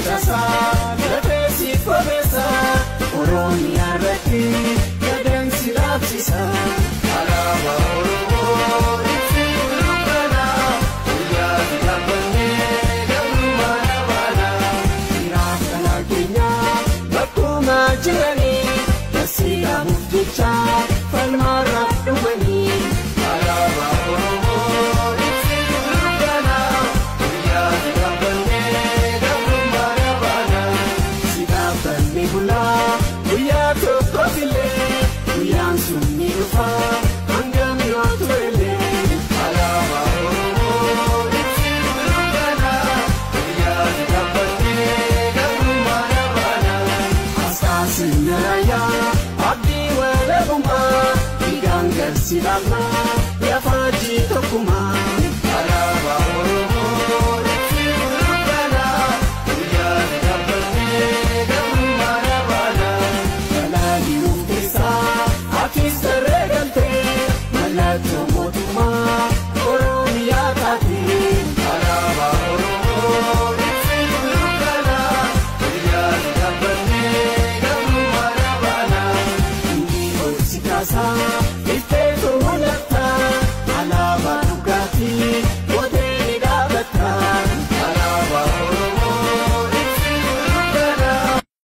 Facaasaa lafee siif obeessaa Oromiyaa irratti gadaan si dhaabsisa. Alaabaa Oromoo ibsi dukkanaa guyyaa si dhaabbannee gabrummaa dhabaana. Dhiiraaf dhalaa keenyaa bakkuma jiranii dasii dhaabuuf jecha falmaarraaf dhumanii. Alaabaa Oromoo ibsi dukkanaa guyyaa si dhaabbannee gabrummaa dhabaana. Si dhaabbanne bulaa guyyaa tokkoof illee guyyaan sun ni dhufa hangam yoo turellee. Alaabaa Oromoo ibsi dukkanaa guyyaa si dhaabbannee gabrummaa dhabaana. Asxaa sirna raayyaa abdii walabummaa dhiigaan garsi dhaabnaa lafaajii tokkummaa.